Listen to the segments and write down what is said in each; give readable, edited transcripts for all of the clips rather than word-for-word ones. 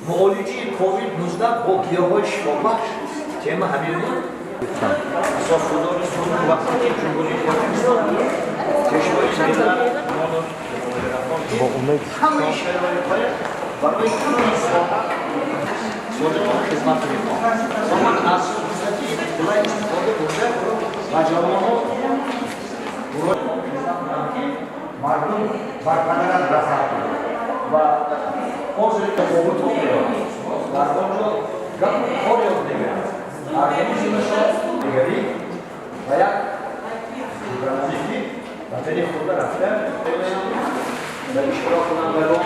Муолиҷаи ковид-19 бо гиёҳҳои шифобахш тема ҳамин буд. Асосгузори сулҳу ваҳдати Ҷумҳурии Тоҷикистон, Пешвои миллат, ҳамаи шароитҳоя барои ҳамаи соҳа содиқона хизмат мекунад ва ман аз фурсати қулай истифода бурда ба ҷавонон хизмат кунам, ки мардум барқадарат расад ва ҳозир обутон меравад, дар он ҷо гапу кор ёд мегирад, организмашон дигарӣ ва як ки ватани худро рафта ва иштироккунандагон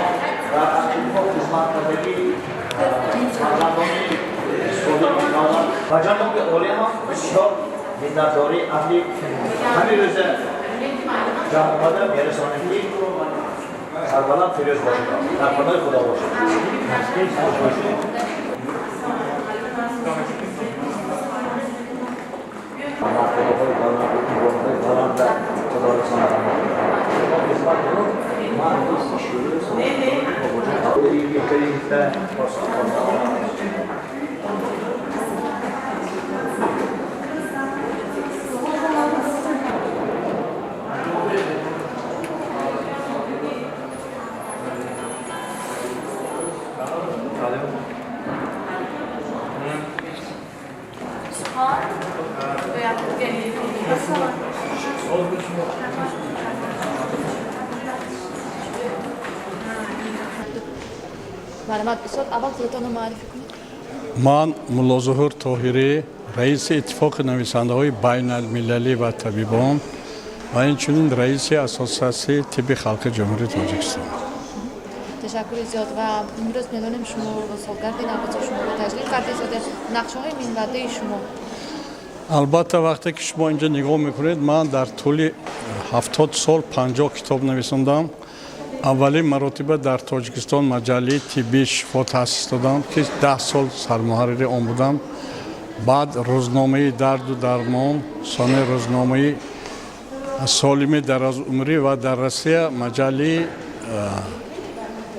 ва ақибҳо хизмат кардагӣ фарзандони солими давлат ва ҷаноби олӣ ҳам бисёр миннатдории аҳли ҳамин рӯза ҷамъ омада мерасонем, ки сарбаланд, фирӯз бошед, дар паноҳи Худо бошед. Мартабаҳои баланду унвонҳои баланда Худо расонад. Хизмат кунед. Ман дӯсти шӯрои Марҳамат, устод, аввал худатонро муаррифӣ кунед. Ман Муллозуҳур Тоҳирӣ, раиси Иттифоқи нависандаҳои байналмилалӣ ва табибон ва инчунин раиси Ассотсиатсияи тибби халқи Ҷумҳурии Тоҷикистон. Ташаккури зиёд. Ва имрӯз медонем, шумо солгарди наврӯзи шуморо таҷлил кардед. Зода нақшаҳои минбаъдаи шумо? Албатта, вақте ки шумо инҷо нигоҳ мекунед, ман дар тӯли 70 сол 50 китоб нависондам. Аввалин маротиба дар Тоҷикистон маҷаллаи тиббии «Шифо» таъсис додам, ки 10 сол сармуҳаррири он будам. Баъд рӯзномаи «Дарду дармон», сони рӯзномаи «Солими дарозумрӣ» ва дар Россия маҷаллаи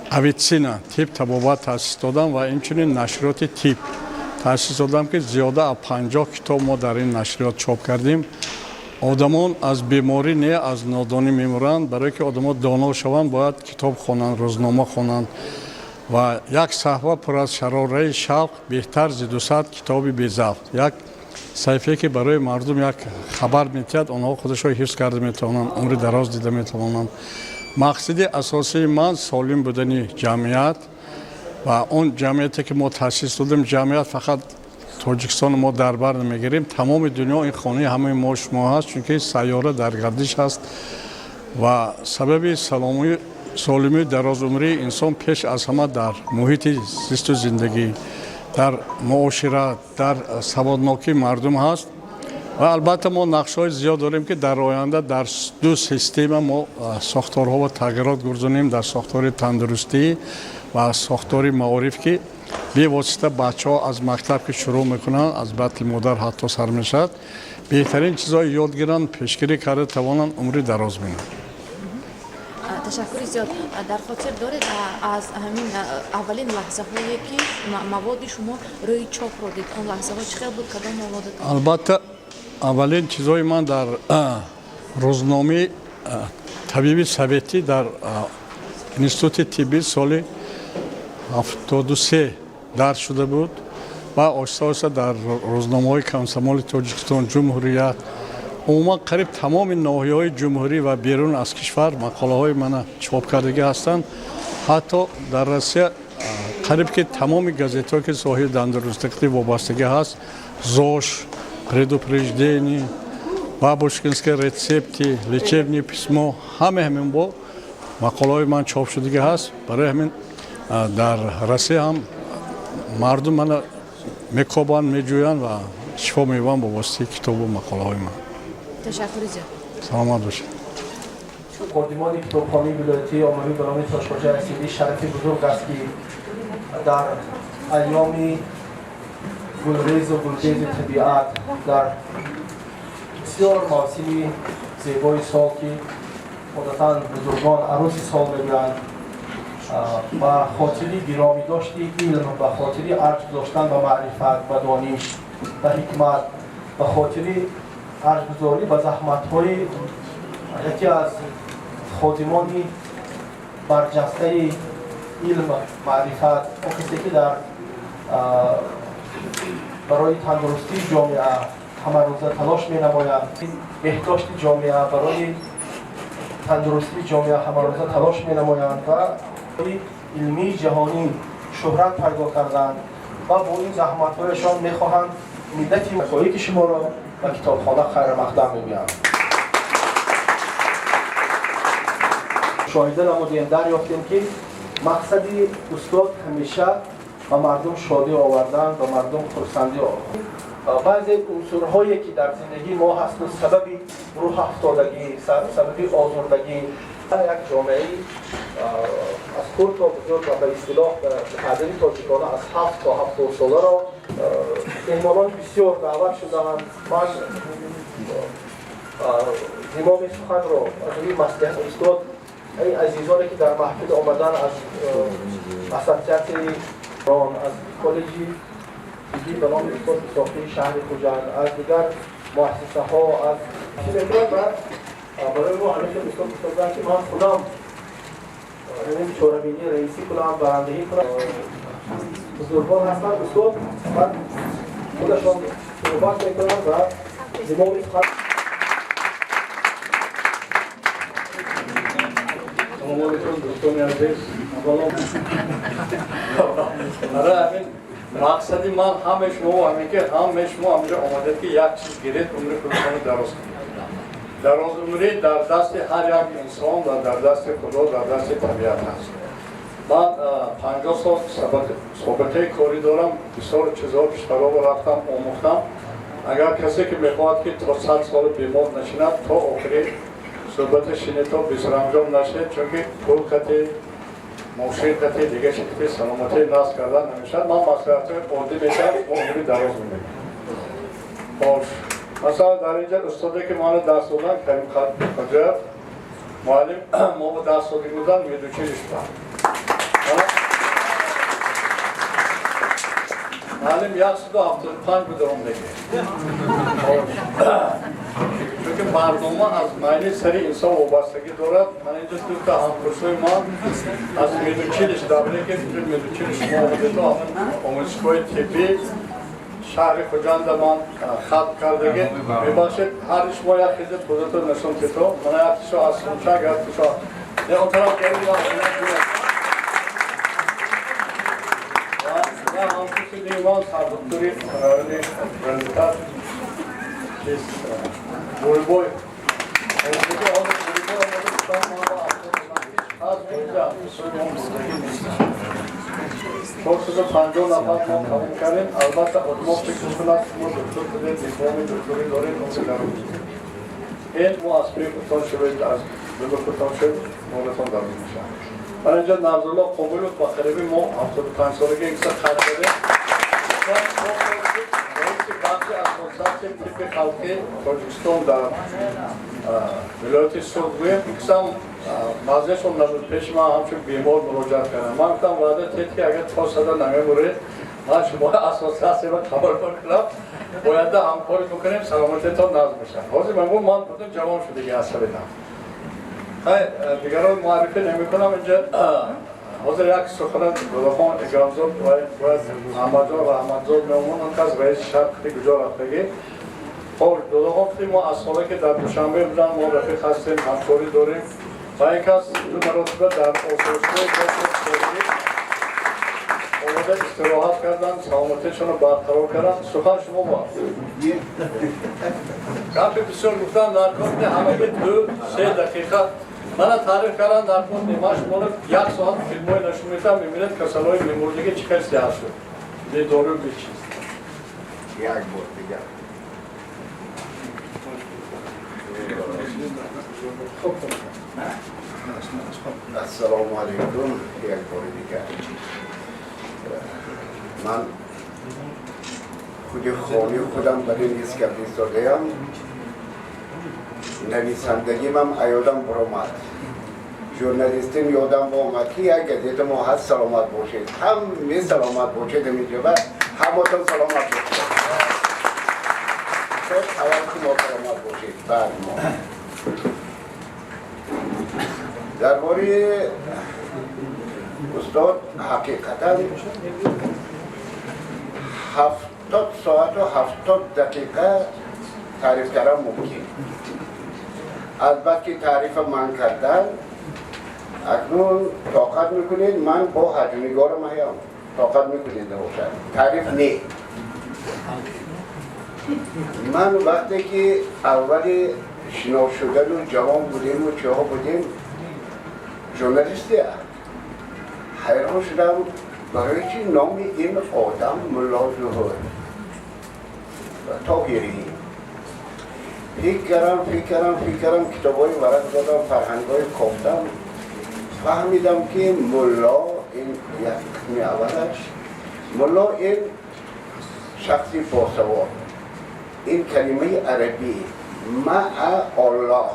«Авитсина», тиб, табобат таъсис додам ва инчунин нашриёти тиб таъсис додам, ки зиёда аз 50 китоб мо дар ин нашриёт чоп кардем. Одамон аз беморӣ не, аз нодонӣ мемуранд. Барое ки одамо доно шаванд, бояд китоб хонанд, рӯзнома хонанд. Ва як саҳфа пур аз шарораи шавқ беҳтар зи 200 китоби безавқ. Як саҳифае, ки барои мардум як хабар метиҳад, онҳо худашро ҳифз карда метавонанд, умри дароз дида метавонанд. Мақсади асосии ман солим будани ҷамъият ва он ҷамъияте, ки мо таъсис додем. Ҷамъият фақат Тоҷикистоно мо дар бар намегирем, тамоми дунё ин хонаи ҳамаи мо шумо ҳаст, чунки сайёра дар гардиш ҳаст. Ва сабаби солимии дарозумрии инсон пеш аз ҳама дар муҳити зисту зиндагӣ, дар муошират, дар саводнокии мардум ҳаст. Ва албатта, мо нақшҳои зиёд дорем, ки дар оянда дар ду система мо сохторҳо ва тағйирот гузаронем: дар сохтори тандурустӣ ва сохтори маориф, ки бевосита бачаҳо аз мактаб ки шурӯъ мекунанд, аз батни модар ҳатто сар мешавад, беҳтарин чизҳои ёд гиранд, пешгирӣ карда тавонанд, умри дароз бинанд. Ташаккури зиёд. Дар хотир доред, аз ҳамин аввалин лаҳзаҳое, ки маводи шумо рӯи чопро дид, он лаҳзаҳо чӣ хел буд, кадом маводат? Албатта, аввалин чизҳои ман дар рӯзномаи табиби советӣ дар институти тиббӣ соли 73 дарҷ шуда буд ва оҳиста оҳиста дар рӯзномаҳои «Комсомоли Тоҷикистон», «Ҷумҳурият», умуман қариб тамоми ноҳияҳои ҷумҳурӣ ва берун аз кишвар мақолаҳои мана чоп кардагӣ ҳастанд. Ҳатто дар Россия қариб ки тамоми газетҳое, ки соҳаи тандурустӣ вобастагӣ ҳаст, «ЗОЖ», «Предупреждение», «Бабушкинские рецепты», «Лечебное письмо», ҳама ҳамин бо мақолаҳои ман чоп шудагӣ ҳаст. Барои ҳамин дар Россия ҳам мардум мана мекобанд, меҷӯянд ва шифо меёбанд бо воситаи китобу мақолаҳои ман. Ташаккури зиёд. Саломат бошед. Ходимони китобхонаи вилоятии оммавӣ ба номи Тошхоҷа Асилӣ шарафи бузург аст, ки дар айёми гулрезу гулбези табиат, дар бисёр мавсими зебои сол, ки одатан бузургон аруси сол мегӯянд. Ба хотири гиромӣ дошти илм, ба хотири арҷ гузоштан ба маърифат, ба дониш, ба ҳикмат, ба хотири арҷгузорӣ ба заҳматҳои яке аз ходимони барҷастаи илм, маърифат, он касе ки дар барои тандурустии ҷомеа ҳамарӯза талош менамояд, беҳдошти ҷомеа, барои тандурустии ҷомеа ҳамарӯза талош менамоянд ва илмии ҷаҳонӣ шӯҳрат пайдо карданд ва бо ин заҳматҳояшон мехоҳанд миллати ки шуморо ба китобхона хайрмақдам мегӯянд. Мушоҳида намудем, дарёфтем, ки мақсади устод ҳамеша ба мардум шодӣ овардан, ба мардум хурсандӣ. Баъзе унсурҳое ки дар зиндагии мо ҳасту сабаби рӯҳафтодагӣ, сабаби озурдагӣ, як ҷомеаи аз хурд то бузург ва ба истилоҳ, ба таъбири тоҷикона, аз 7 то 70 соларо меҳмонони бисёр даъват шудаанд. Ман зимоми суханро аз рӯи маслиҳати устод, ин азизоне ки дар маҳфил омадан, аз ассотсиатсияи рон, аз коллеҷи тиббӣ ба номи устод Исоқии шаҳри Хуҷанд, аз дигар муассисаҳо, аз чӣ мекунад ва барои мо ҳамеша устод гуфтаанд, ки ман худам ҳамин чорабинӣ раисӣ кунам, барандагӣ кунам. Бузургвор ҳастанд устод ва худашон суҳбат мекунанд ва зимоми сухан. Салому алейкум, дӯстони азиз. Аввало, барои ҳамин мақсади ман ҳамаи шумо ҳамин ки ҳамаи шумо ҳаминҷо омадед, ки як чиз гиред, умри худатонро дароз кунед. Дарозумрӣ дар дасти ҳар як инсон ва дар дасти Худо, дар дасти табиат аст. Ман 50 сол собиқаи корӣ дорам, бисёр чизҳо, кишварҳоро рафтам, омӯхтам. Агар касе ки мехоҳад, ки то 100 сола бемор нашинад, то охири суҳбата шинед, то бесаранҷом нашед, чунки пул қати, мошин қати, дига чи қати саломатӣ насб кардан намешавад. Ман маслиҳатҳои оддӣ метиҳам, шумо умри дароз мемонед. Хош, масалан, дар инҷа устоде ки мана дарс додан, Карим Хоҷаев муаллим, мо дарс дода буданд, медучилище буданд. Муаллим 175 буда омдаги, чунки барнома аз майли сари инсон вобастагӣ дорад. Ман инҷа дута ҳамкурсои ман аз медучилище, давре ки медучилище мо омадето, омӯзишгоҳи тиббӣ шаҳри Хуҷанда ман хатм кардагӣ. Мебахшед, ҳари шумо як хизмат худатон нишон тито. Мана, яктишо аз Сумчак, яктишо он тараф. Ҳамкурси диги ман сардуктури райони Гранитар чиз Бурбой. Ҳозир Бурбой омада гуфтам, ман ба аз инҷа ҳамкурсои мо бурдагӣ нест. 450 нафар мо қабул кардем. Албатта, одмо фикр мекунад, шумо доктор будед, дипломи докторӣ доред, умри дароз. Ин мо аз пи худтон шавед, аз думи худтон шавед, молатон дароз мешавад. Ман инҷа Нарзулло Қобилов, ба қариби мо 75 солагӣ инкиса хат кардем, раиси бахши ассотсиатсияи тибби халқи Тоҷикистон дар вилояти Суғд гӯем. Инкисам баъзеашон набуд, пеши ман ҳамчун бемор муроҷиат кардам. Ман гуфтам, ваъда тед, ки агар то сада намемуред, ман шумо ассотсиатсияро қабул мекунам, оянда ҳамкорӣ мекунем, саломатиятон назм мешавад. Ҳозир ман гуфт, ман будам ҷавон шудагӣ аз сабидам. Хай, дигарро муаррифӣ намекунам. Инҷа ҳозир як сухана Додохон Икромзод бояд, Аҳмадҷон Раҳматзод меомон, он кас раиси шаҳр қити куҷо рафтагӣ. Хоб, Додохон қити мо аз соле ки дар Душанбе будам, мо рафиқ ҳастем, ҳамкорӣ дорем ва ин кас ду маротиба дар осоишгоҳи омода истироҳат кардан, саломатиашонро барқарор кардан. Сухан шумо бо гапи бисёр гуфтан дар кор не, ҳамаги 2-3 дақиқа мана таъриф кардан дар кор не. Ман шуморо як соат филмҳои нишон медиҳам, мебинед, касалҳои мемурдагӣ чӣ хел сиҳат шуд, бедору, бечиз. Як бор дигар. Ассалому алайкум, як бори дигар. Ман худи хони худам барои низ карда истодаям, нависандагимам аёдам баромад. Журналистим ёдам омад, ки як газета мо ҳаст, «Саломат бошед». Ҳаме саломат бошед, ҳаминҷоба ҳамотон саломат бошед. Аввал шумо саломат бошед, баъд мо. Дар бораи устод ҳақиқатан 70 соату 70 дақиқа таъриф кардан мумкин. Азбаски таърифа ман кардан, акнун тоқат мекунед, ман бо ҳаҷмнигорам ҳаям, тоқат мекунед, набошад таъриф не. Ман вақте ки аввали шинос шудану ҷавон будему чиҳо будем, журналистия, ҳайрон шудам, барои чи номи ин одам Мулло Зуҳур Тоҳирӣ. Фикр кардам, фикр кардам, фикр кардам, китобҳои варақ додам, фарҳангҳои кофтам, фаҳмидам, ки мулло ин як қисми аввалаш, мулло ин шахси босавод, ин калимаи арабӣ, маа Оллоҳ,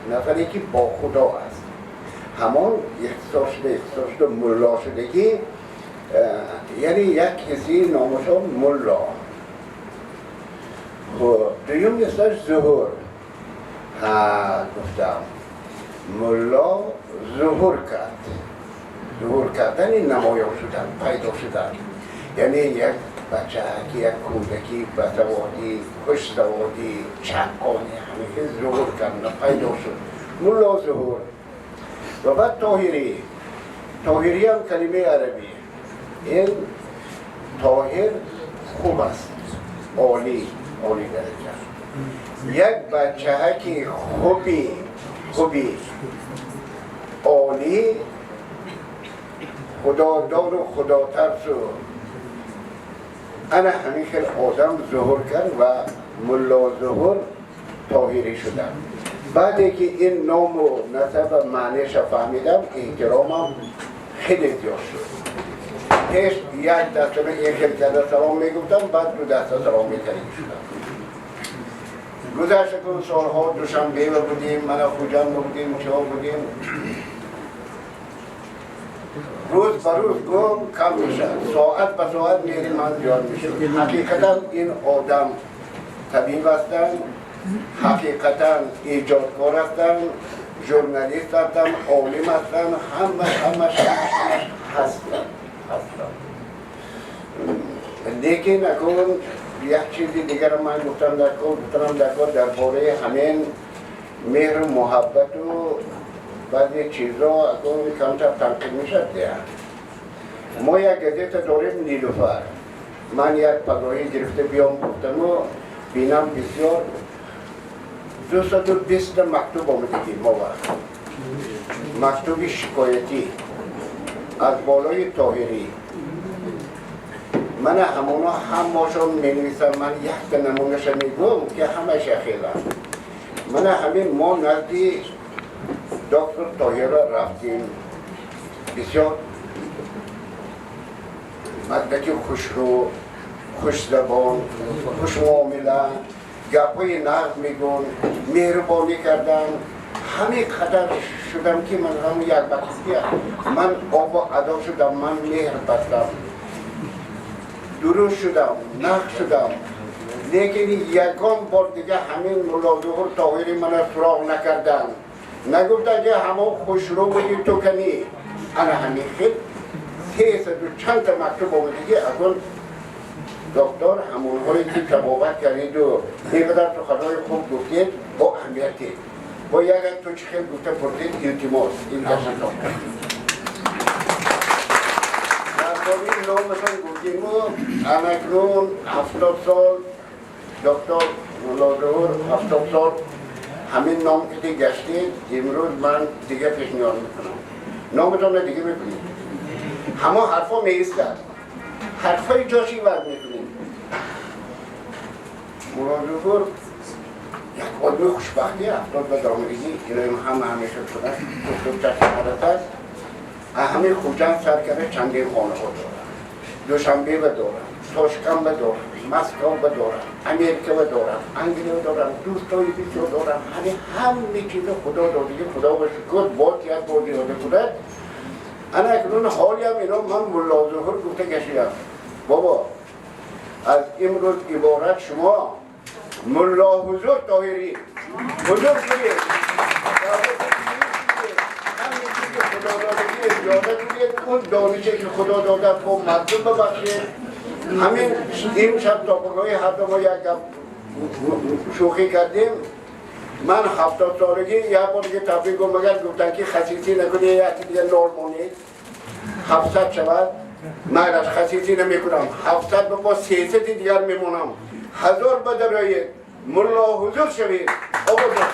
нафаре ки бо Худо аст, ҳамон ихтисор шуда, ихтисор шуда мулло шудагӣ, яъне як киси номашон мулло. Хуб, дуюм нисбаш зуҳур. Ҳа, гуфтам, мулло зуҳур кард, зуҳур кардани намоён шудан, пайдо шудан, яъне як бачааки, як кӯдаки басаводӣ, хушсаводӣ, чаққони, ҳамин зуҳур кард, пайдо шуд Мулло Зуҳур. Ва баъд Тоҳирӣ. Тоҳириам калимаи арабӣ, ин тоҳир хуб аст, олӣ, олӣ дараҷа. Як бачаҳаки хуби, хуби олӣ, худодору худотарсу, ана ҳамин хел одам зуҳур кард ва Мулло Зуҳур Тоҳирӣ шуданд. Баъде ки ин ному насаба маънеша фаҳмидам, эҳтиромам хеле зиёд шуд. Пеш як дастама ин хел карда салом мегуфтам, баъд ду даста салом мекардем шудам. Гузашта кун солҳо, Душанбева будем, мана Хуҷанда будем, чо будем, рӯз ба рӯз гум кам мешавад, соат ба соат мери ман зиёд мешуд. Ҳақиқатан ин одам табиб ҳастанд, ҳақиқатан эҷодкор ҳастанд, журналист ҳастанд, олим ҳастанд, ҳамаш, ҳамаш, ҳамаш, ҳамаш ҳастанд, ҳастанд. Лекин акун як чизи дигар ман гуфтам дар кор, гуфтанам дар кор, дар бораи ҳамин меҳру муҳаббату баъзе чизо акун камтар танқид мешад. Мо як газета дорем, «Нилуфар». Ман як пагоҳӣ гирифта биём гуфтаму бинам, бисёр, 220 мактуб омадагӣ мо вақт, мактуби шикоятӣ аз болои Тоҳирӣ. Мана ҳамоно ҳамашон менависам, ман якта намунаша мегӯм, ки ҳамаша хела. Мана ҳамин мо назди доктор Тоҳира рафтем, бисёр мардаки хушрӯ, хушзабон, хушмуомила, гапҳои нағз мегӯн, меҳрубонӣ кардан. Ҳамин қадар шудам, ки ман ҳамн як бақистия ман обо адо шудам, ман меҳр бастам, дуруст шудам, нағз шудам. Лекин ягон бор дига ҳамин Мулло Зуҳур Тоҳири мана суроғ накарданд, нагуфтанд, ки ҳамон хушрӯ буди ту канӣ. Ана ҳамин хел сесаду чандта мактуб омадагӣ. Акун доктор, ҳамонҳое ки табобат кардиду ин қадар суханҳои хуб гуфтед, бо аҳамияте, бо як ту чӣ хел гуфта пурсед, илтимос, ин гашатон. Дар бораи номашон гуфтиму, анакнун 70 сол доктор Мулло Зуҳур, 70 сол ҳамин ном ки гаштед, имрӯз ман дига пешниҳод мекунам, номатонро дига мекунед, ҳамон ҳарфо меистад, ҳарфҳои ҷош иваз мекунем. Мулло Зуҳур як одами хушбахтӣ, 70 ба даромадагӣ, иноим ҳама ҳамеша шуда чашмарат аст. Ҳамин Хуҷанд сар карда чандин хонаҳо дорад, Душанбева дорад, Тошканба дорад. Москва дорам, Америка дорам, Англия дорам, дӯстои бисёр дорам. Ҳами ҳаме чизо Худо додиги, Худо ба шукр, боз як бор зиёда кунад. Ана акнун ҳолиам ино ман Муллозуҳур гуфта гашидам. Бобо, аз имрӯз иборат шумо Муллоҳузур Тоҳирӣ ҳузур кунед, худо додагӣ зиёда кунед, он донише ки Худо дода, бо мардум бибахшед. Ҳамин имшаб то пагоҳи ҳатто мо як гап шӯхӣ кардем. Ман 70 солагӣ як бор дига табрик гум, магар гуфтанд, ки хасисӣ накунӣ, яки дига нол монед, 700 шавад. Майлаш, хасисӣ намекунам, 700 бо 300-и дигар мемонам, 1000 ба дароед, мулло ҳузур шавед, обод бошед.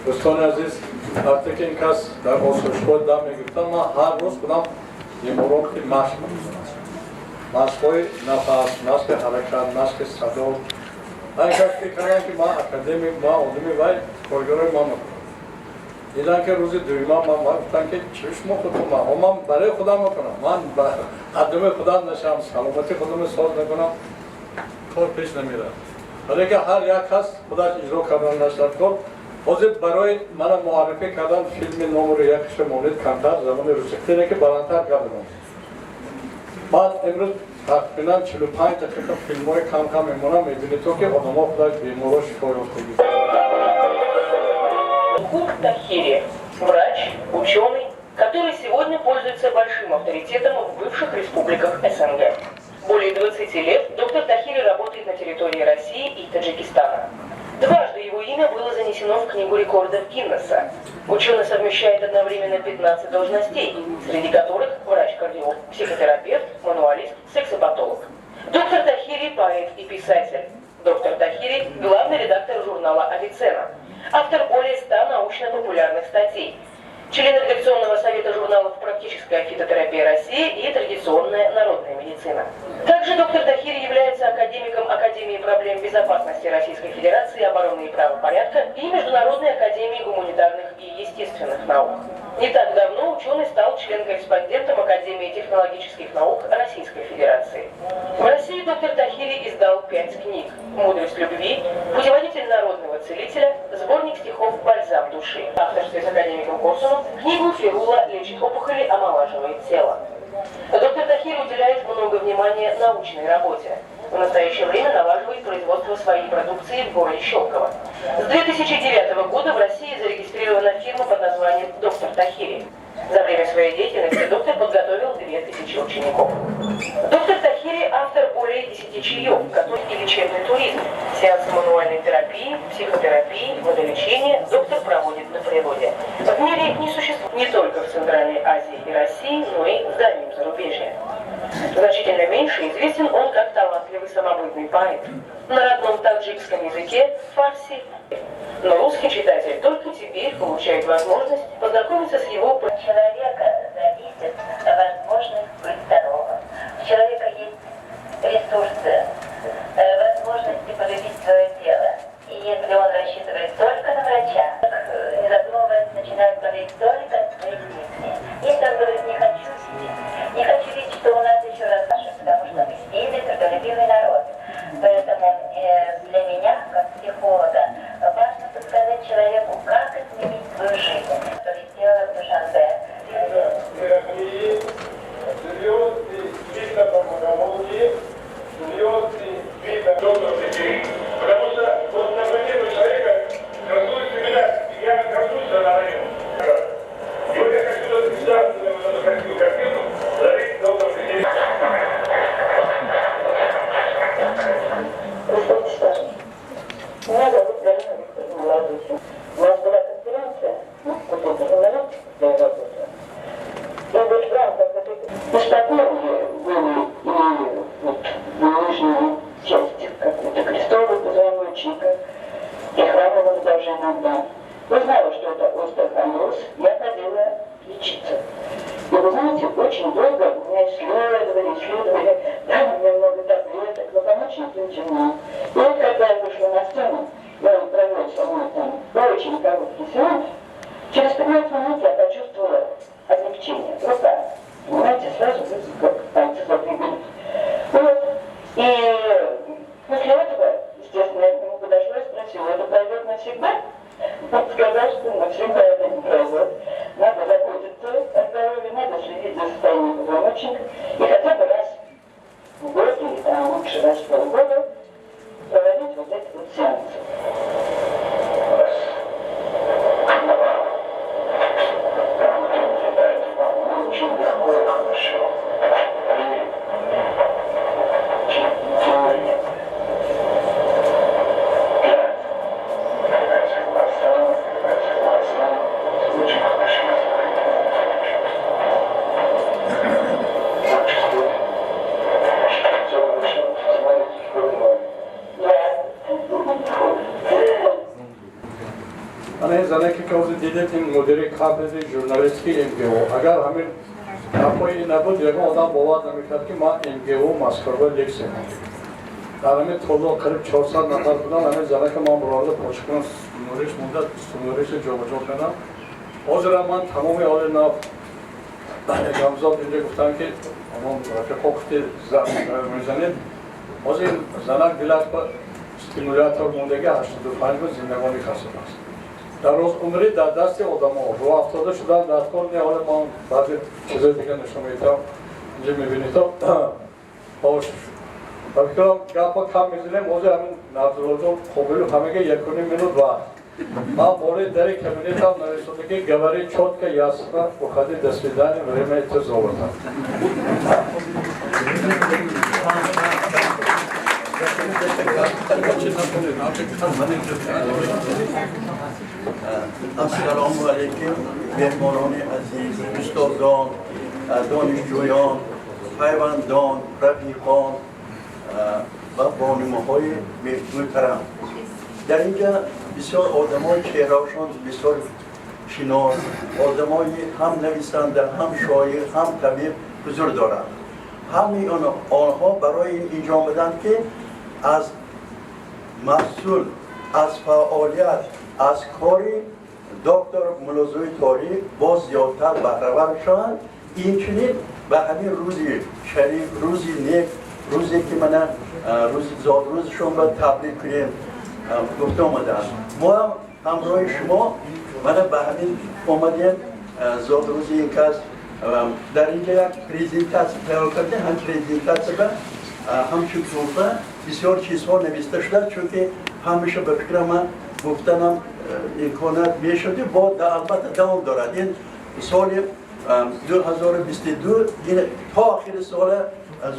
Дӯстони азиз, вақте ки ин кас дар осоишгоҳ дам мегирифтам, ман ҳар рӯз худам беморон ки машқ мекунам, машқҳои нафас, машқи ҳаракат, машқи садо. Ман ин кас фикр кардам, ки ман академик, ман одами вай, коргарои ман мекунам. Дидам, ки рӯзи дуюма ман гуфтам, ки чӣ шумо худтон, ман барои худам мекунам, ман қаддуми худам нашам, саломати худамро соз накунам, кор пеш намерад. Барои ки ҳар як кас худаш иҷро кардан нашад кор. Ҳозир барои мана муаррифӣ кардан филми номери якша монед, камтар забони русӣ тене, ки баландтар кардам. Баъд имрӯз тақрибан 45 дақиқа филмҳои кам кам мемонам, мебинед то ки одамо худаш беморо шифо ёфтагӣ. Тахири – врач, ученый, который сегодня пользуется большим авторитетом в бывших республиках СНГ. Более 20 лет доктор Тахири работает на территории России и Таджикистана. Дважды его имя было занесено в Книгу рекордов Гиннесса. Ученый совмещает одновременно 15 должностей, среди которых врач-кардиолог, психотерапевт, мануалист, сексопатолог. Доктор Тахири – поэт и писатель. Доктор Тахири – главный редактор журнала «Авиценна». Автор более 100 научно-популярных статей. Член редакционного совета журналов «Практическая фитотерапия России» и «Традиционная народная медицина». Также доктор Тахири является академиком Академии проблем безопасности Российской Федерации, обороны и правопорядка и Международной академии гуманитарных и естественных наук. Не так давно ученый стал член-корреспондентом Академии технологических наук Российской Федерации. В России доктор Тахири издал пять книг: «Мудрость любви», «Путеводитель народного целителя», сборник стихов «Бальзам души». В авторстве с академиком Корсуном книгу «Ферула лечит опухоли, омолаживает тело». Доктор Тахири уделяет много внимания научной работе. В настоящее время налаживает производство своей продукции в городе Щелково. С 2009 года в России зарегистрирована фирма под названием «Доктор Тахири». За время своей деятельности доктор подготовил 2000 учеников. Доктор Тахири – автор более 10 чаев, которые и лечебный туризм, сеансы мануальной терапии, психотерапии, водолечения доктор проводит на природе. В мире не существует не только в Центральной Азии и России, но и в дальнем зарубежье. Значительно меньше известен он как талантливый самобытный поэт. На родном таджикском языке фарси. Но русский читатель только теперь получает возможность познакомиться с его Человека зависит возможность быть здоровым. У человека есть ресурсы, возможности полюбить свое тело. И если он рассчитывает только на врача, не задумываясь, начинает болеть только от своих мыслей. Если он говорит: «Не хочу видеть, не хочу видеть, что у нас еще раз наше», потому что мы сильный, трудолюбивый народ. Поэтому для меня, как психолога, важно подсказать человеку, как изменить свою жизнь. Полетела в Душанбе. Серьезный фармакологии, серьезный вид доктор. Потому что вот на человека красуется меня, я красуюсь на нем. И вот я хочу эту вот эту красивую картину подарить доктору Сергею. Представьте, пожалуйста. Меня зовут Галина Викторовна Ладухина. У нас была конференция, ну, культурный журналист, я работаю. И вот в рамках этой беспокоили были и вот нижнюю часть какую-то крестового позвоночника, и храмовых даже иногда. Я знала, что это остеохондроз, я ходила лечиться. И вы знаете, очень долго меня исследовали, исследовали, дали мне много таблеток, но помочь никто ничего не мог. И вот когда я вышла на сцену, я провел со мной там очень короткий сеанс, через 15 минут я почувствовала Сказать, что навсегда это не пройдет. Надо заботиться о здоровье, надо следить за состоянием позвоночника. И хотя бы раз в год, или там лучше раз в полгода, проводить вот этот вот сеанс. Раз. Два. Очень легко и хорошо. Три. Четыре. Пять. Открывайте глаза, открывайте глаза. Очень хорошо. Все хорошо. Ана ин зане ки ҳозир дидед, ин мудири кафедри журналистики МГУ. Агар ҳамин гапҳои ин набуд, ягон одам бовар намекард, ки ман МГУ Москва лексия хондам. Дар ҳамин толор қариб 400 нафар будам. Ҳамин занака ман бурорда почкун нуриш монда, нуришу ҷобаҷо кардам. Ҳозирам ман тамоми ҳоли нав Гамзод инҷа гуфтам, ки ҳамон рафиқо гуфти мезанед. Ҳозир ин занак дилаш ба стимулятор мондагӣ, 85 буд, зиндагонӣ касад аст. Дар рӯзумрӣ дар дасти одамо рӯафтода шудан дар кор не. Ҳоле ман баъзе чизои дига нишон медиҳам, инҷа мебинед. Хош, ба фикрам, гапа кам мезанем. Ҳозир ҳамин Набзуллоҷон Қобилов ҳамага 1,5 минут вақт. Ман бораи дари кабинетам нависонда, ки «Говори чётко, ясно, уходи, до свидания, время это золото». Ассалому алайкум, меҳмонони азиз, устодон, донишҷӯён, пайвандон, рафиқон ва бонумаҳои муҳтарам. Дар инҷа бисёр одамои чеҳраашон бисёр шинос, одамои ҳам нависанда, ҳам шоир, ҳам табиб ҳузур доранд. Ҳамаи онҳо барои ин инҷо омаданд, ки аз маҳсул, аз фаъолият, аз кори доктор Муллозои Тоҳирӣ боз зиёдтар баҳравар шаванд. Инчунин ба ҳамин рӯзи шариф, рӯзи нек, рӯзе ки мана рӯзи зодрӯзшонро табрик кунем гуфта омадаанд. Мо ҳам ҳамроҳи шумо мана ба ҳамин омадем. Зодрӯзи ин кас дар инҷа як презентатсия тайёр кардем. Ҳам презентатсия ба ҳамчун туҳфа бисёр чизҳо нависта шудааст, чунки ҳамеша ба фикрам ман гуфтанам имконият мешуд, бо албатта давом дорад. Ин соли 2022, ин то охири сола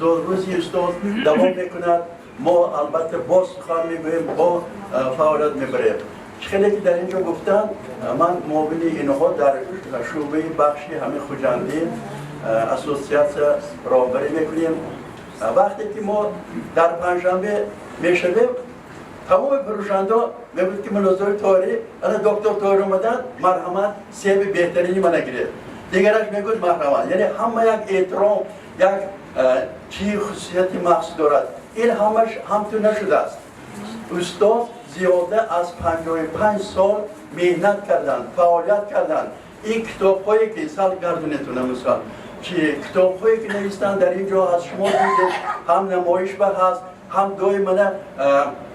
зодрӯзи устод давом мекунад. Мо албатта боз сухан мегӯем, бо фаъолият мебарем. Хеле ки дар инҷо гуфтанд, ман муовини инҳо дар шӯъбаи бахши ҳамин Хуҷандӣ ассотсиатсия роҳбарӣ мекунем. Вақте ки мо дар панҷшанбе мешавем, тамоми фурӯшандо мегӯяд, ки Муллозои Тоҳирӣ, ана доктор Тоҳир омаданд, марҳамат, себи беҳтарини мана гиред. Дигараш мегӯяд, марҳамат. Яъне ҳама як эҳтиром, як чӣ хусусияти махсус дорад. Ин ҳамаш ҳамту нашудааст. Устод зиёда аз 55 сол меҳнат карданд, фаъолият карданд. Ин китобҳое ки сал гардонетуна, мисол, чи китобҳое ки навистанд, дар ин ҷо аз шумо дидед, ҳам намоиш ба ҳаст, ҳам доим мана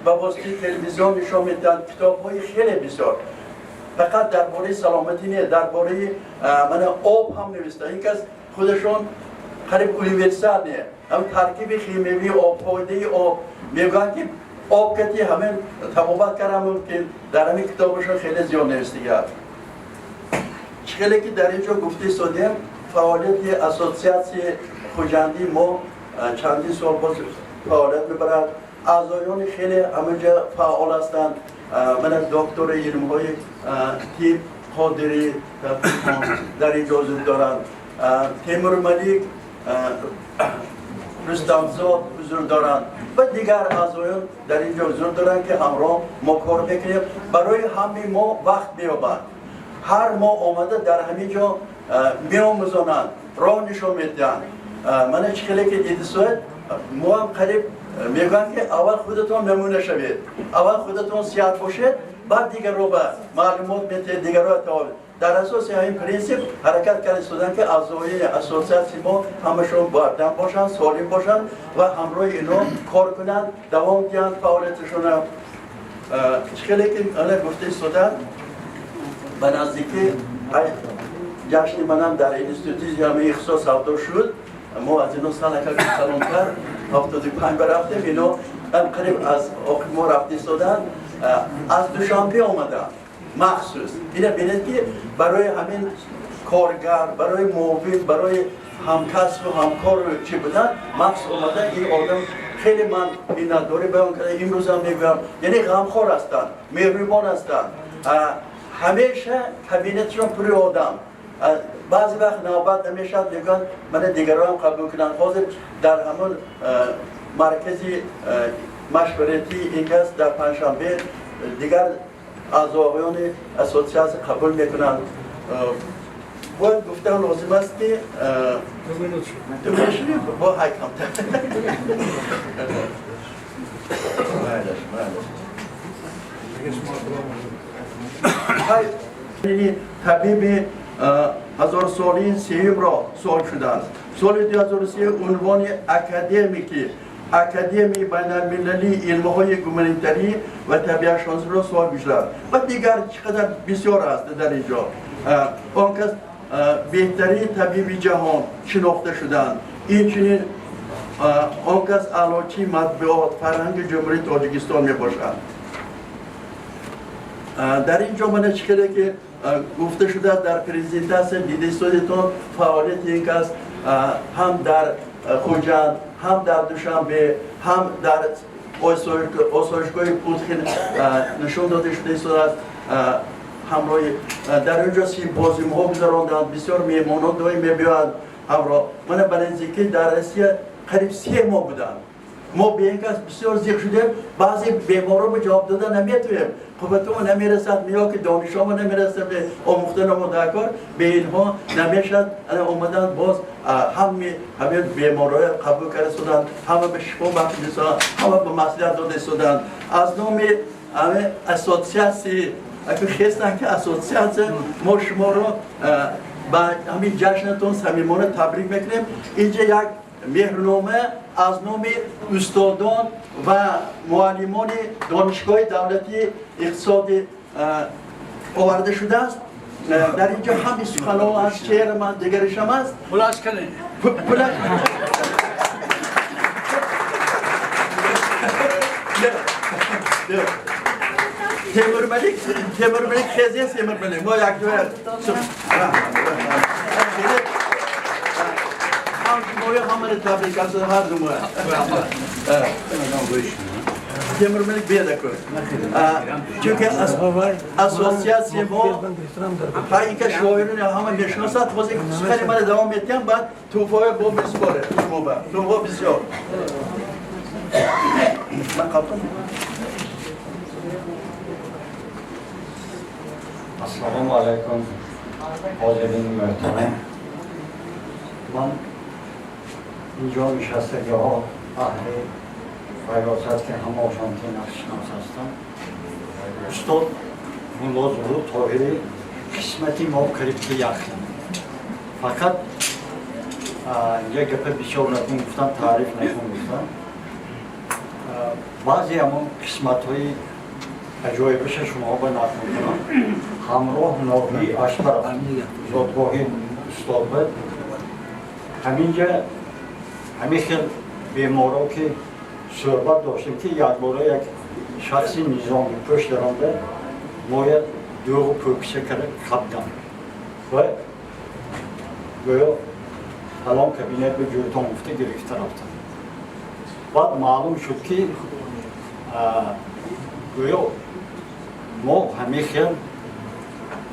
ба воситаи телевизион нишон медиҳанд. Китобҳои хеле бисёр, фақат дар бораи саломатӣ не, дар бораи мана об ҳам нависта. Ин кас худашон қариб универсал не, ҳам таркиби химиявии об, фоидаи об, мегӯянд, ки об кати ҳамин табобат кардан мумкин. Дар ҳамин китобашон хеле зиёд навистагиаст. Чӣ хеле ки дар ин ҷо гуфта истодем, фаъолияти ассотсиатсияи Хуҷандӣ мо чандин сол боз фаъолият мебарад. Аъзоёни хеле ҳамаҷа фаъол ҳастанд. Мана доктори илмҳои тиб Қодирӣ дар ин ҷо ҳузур доранд, Темурмалик Рустамзод ҳузур доранд ва дигар аъзоён дар ин ҷо ҳузур доранд, ки ҳамроҳ мо кор мекунем. Барои ҳамаи мо вақт меёбанд, ҳар моҳ омада дар ҳамин ҷо меомӯзонанд, роҳ нишон медиҳанд. Мана чӣ хеле ки дидисоед, мо ҳам қариб мегӯянд, ки аввал худатон намуна шавед, аввал худатон сиҳат бошед, баъд дигарро ба маълумот метиҳед, дигарро дар асоси ҳамин принсип ҳаракат карда истоданд, ки аъзои ассотсиатсияи мо ҳамашон бардам бошанд, солим бошанд ва ҳамроҳи ино кор кунанд, давом диҳанд фаъолияташона. Чӣ хеле ки ана гуфта истоданд. Ба наздикӣ ҷашни манам дар институти ҳамаи ихтисос савдо шуд. Мо аз ино салака калонтар 75 барафтем, ино қариб аз мо рафта истоданд, аз Душанбе омаданд махсус. Ина бинед, ки барои ҳамин коргар, барои муовин, барои ҳамкасбу ҳамкору чӣ будан махсус омада. Ин одам хеле ман миннатдорӣ баён карда, имрӯзам мегӯям, яъне ғамхор ҳастанд, меҳрубон ҳастанд, ҳамеша кабинетшон пури одам, баъзе вақт навбат намешавад, мегӯянд мана дигароам қабул кунанд. Ҳозир дар ҳамон маркази машваратии ин кас дар Панҷшанбе дигар аъзоёни ассотсиатсия қабул мекунанд. Бояд гуфтан лозим аст, ки бо ҳайкамта табиби ҳазорсолаи сеюмро соҳиб шуданд. Соли 2003 унвони академики Академияи байналмилалии илмҳои гуманитарӣ ва табиатшиносиро соҳиб шуданд ва дигар чӣ қадар бисёр аст дар ин ҷо. Он кас беҳтарин табиби ҷаҳон шинохта шуданд. Инчунин он кас аълочии матбуот, фарҳанги Ҷумҳурии Тоҷикистон мебошад. Дар ин ҷо мана чӣ хеле ки гуфта шудааст дар презентатсия, дида истодетон, фаъолияти ин кас ҳам дар Хуҷанд, ҳам дар Душанбе, ҳам дар осоишгоҳи Путхин нишон дода шуда истодааст. Ҳамроҳи дар он ҷо симпозиумҳо гузаронданд, бисёр меҳмонон доим мебиёянд ҳамроҳ. Мана ба наздикӣ дар Россия қариб 3 моҳ буданд. Мо бе ин кас бисёр зиқ шудем, баъзе беморро ба ҷавоб дода наметавем, қувватамо намерасад, ё ки донишомо намерасад, бе омӯхтанамо дар кор бе инҳо намешавад. Ана омаданд, боз ҳами ҳамин беморҳоя қабул карда истоданд, ҳама ба шифо бахшида истоданд, ҳама ба маслиҳат дода истоданд. Аз номи ҳами ассотсиатсияи аку хестанд, ки ассотсиатсия, мо шуморо ба ҳамин ҷашнатон самимона табрик мекунем. Инҷа як меҳрнома аз номи устодон ва муаллимони Донишгоҳи давлатии иқтисодӣ оварда шудааст. Дар инҷо ҳами суханҳо аст, шеърам аст, дигаришам аст. Пулаш кане? Пулаш Темурмалик, Темурмалик хезия, Темурмалик мо якҷоя ҳамоя ҳамаро табрик аст, ҳар ду мо. Темурмалик беда кун, чунки ассотсиатсия мо ин ка шоирони ҳама мешиносад. Ҳозир сухани мана давом метиҳам, баъд тӯҳфаҳои бо бисёре, шумоба тӯҳфа бисёр. Ман қабул. Ассалому алайкум, ҳозирини муҳтарам. Ман инҷо нишастагиҳо аҳли файросат, ки ҳамаошон ки нақшшинос ҳастанд. Устод Мулло Зуҳур Тоҳирӣ қисмати мо қариб ки яхел. Фақат инҷа гапа бисёр накун гуфтан, таъриф накун гуфтан. Баъзе ҳамон қисматҳои аҷоибаша шумоҳо ба нақл мекунам. Ҳамроҳ ноҳияи Аштар, зодгоҳи устод буд. Ҳаминҷа ҳамин хел беморо ки суҳбат доштем, ки якбора як шахси низоми пӯш даромда моя дӯғу пӯкиша карда қабдам ва гӯё фалон кабинет ба ҷӯтон гуфта гирифта рафтам. Баъд маълум шуд, ки гӯё мо ҳамин хел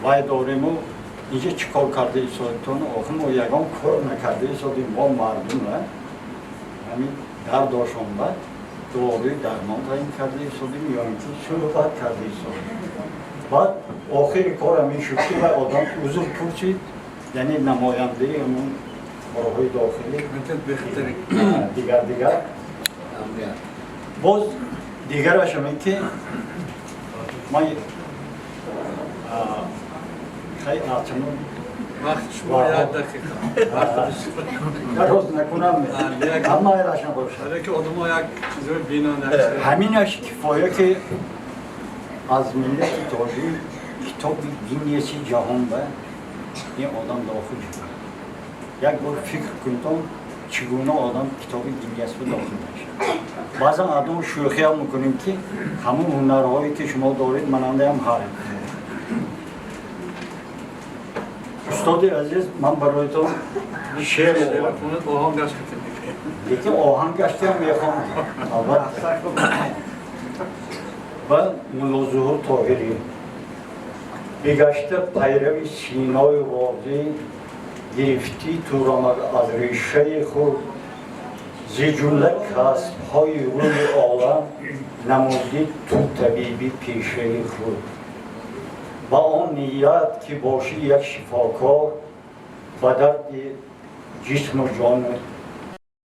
вай дорему инҷа чӣ кор карда истодитон? Охир мо ягон кор накарда истодем, мо мардума ҳамин дардошонба доруи дармон таъин карда истодем ё ин ки суҳбат карда истодем. Баъд охири кор ҳамин шуд, ки вай одам узр пурсид, яъне намояндаи ҳамон корҳои дохилӣ, дигар дигар. Боз дигараш ҳамин ки ман хай ачамон вақт шумо як дақиқа. Роз накунам, ҳамааш набошад. Ки одамо як чизои бинанд. Ҳаминаш кифоя, ки аз миллати тоҷик. Китоби Гиннеси ҷаҳон ба ин одам дохил шуд. Як бор фикр кунтон, чӣ гуна одам китоби Гиннес ба дохил мешавад. Баъзан одам шӯхиам мекунем, ки ҳамон ҳунарҳое, ки шумо доред, манандаам ҳаст. Устоди азиз, ман бароятон шеър овардам, лекин оҳангаштиам мехоҳам, албатта. Ба Мулло Зуҳур Тоҳирӣ. Бигашта пайрави Синои Розӣ, гирифтӣ турамаг аз решаи худ, зи ҷумла касбҳои рӯи олам намудӣ ту табибӣ пешаи худ. Ба он ният, ки бошӣ як шифокор ба дарди ҷисму ҷону